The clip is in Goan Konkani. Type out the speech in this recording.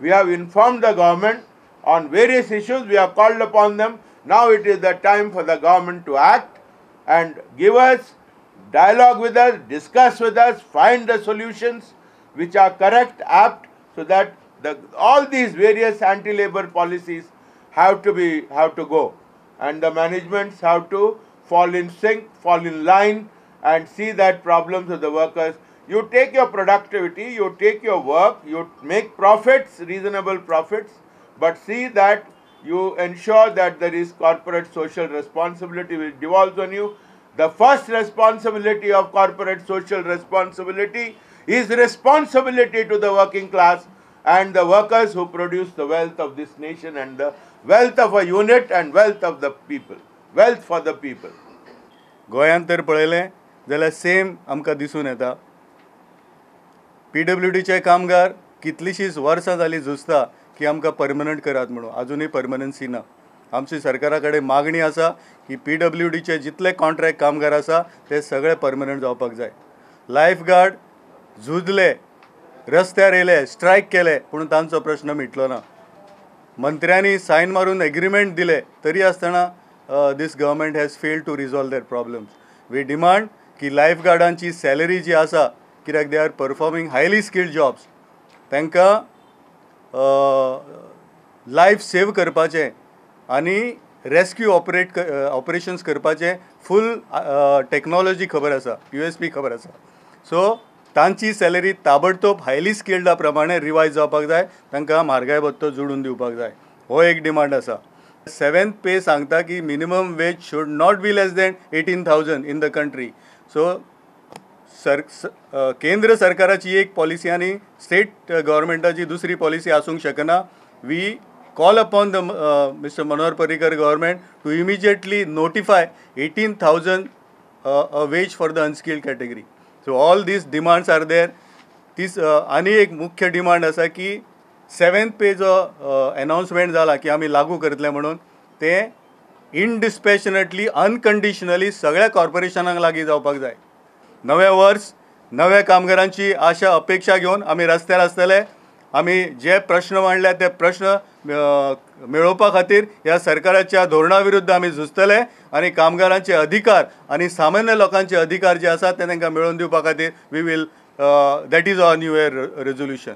We have informed the government on various issues. We have called upon them. Now it is the time for the government to act and give us, dialogue with us, discuss with us, find the solutions which are correct, apt, so that all these various anti-labor policies have to go, and the managements have to fall in sync, fall in line, and see that problems of the workers. You take your productivity, you take your work, you make profits, reasonable profits, but see that you ensure that there is corporate social responsibility which devolves on you. The first responsibility of corporate social responsibility is responsibility to the working class and the workers who produce the wealth of this nation and the wealth of a unit and wealth of the people, wealth for the people. गोंयांत तर पळयलें जाल्यार सेम आमकां दिसून येता. पीडब्ल्यूडीचे कामगार कितलींशींच वर्सां जालीं झुजता की आमकां परमनंट करात म्हणून, आजुनूय परमनन्सी ना. आमची सरकारा कडेन मागणी आसा की पीडब्ल्यूडीचे जितले कॉन्ट्रॅक्ट कामगार आसा ते सगळे परमनंट जावपाक जाय. लायफ गार्ड झुजले, रस्त्यार येयले, स्ट्रायक केले, पूण तांचो प्रश्न मिटलो ना. मंत्र्यांनी सायन मारून एग्रीमेंट दिले तरी आसतना this government has failed to resolve their problems. We demand की लायफ गार्डांची सॅलरी जी आसा, कित्याक they are performing highly skilled jobs, तांकां लायफ सेव करपाचें आनी रेस्क्यू ऑपरेशन्स करपाचें फूल टॅक्नोलॉजी खबर आसा, USP खबर आसा. सो तांची सॅलरी ताबडतोब हायली स्किल्डा प्रमाणे रिवायज जावपाक जाय, तांकां म्हारगाय भत्तो जोडून दिवपाक जाय, हो एक डिमांड आसा. सेवेंथ पे सांगता की minimum wage should not be less than 18,000 in the country. So sir केंद्र सरकाराची एक पॉलिसी आनी स्टेट गव्हर्मेंटाची दुसरी पॉलिसी आसूंक शकना. We call upon the Mister Manohar Parrikar government to immediately notify 18,000 a wage for the unskilled category. So all these demands are there. तीच आनी एक मुख्य डिमांड आसा की सेवेंथ पे जो एनाउन्समेंट जाला की आमी लागू करतले म्हणून, तें इनडिस्पॅशनेटली अनकंडिशनली सगळ्या कॉर्पोरेशनांक लागीं जावपाक जाय. नवें वर्स नव्या कामगारांची आशा अपेक्षा घेवन आमी रस्त्यार आसतले. आमी जे प्रश्न मांडल्या ते प्रश्न मेळोवपा खातीर ह्या सरकाराच्या धोरणा विरुद्ध आमी झुजतले आनी कामगारांचे अधिकार आनी सामान्य लोकांचे अधिकार जे आसात ते तांकां मेळोवन दिवपा खातीर we will, that is our new year resolution.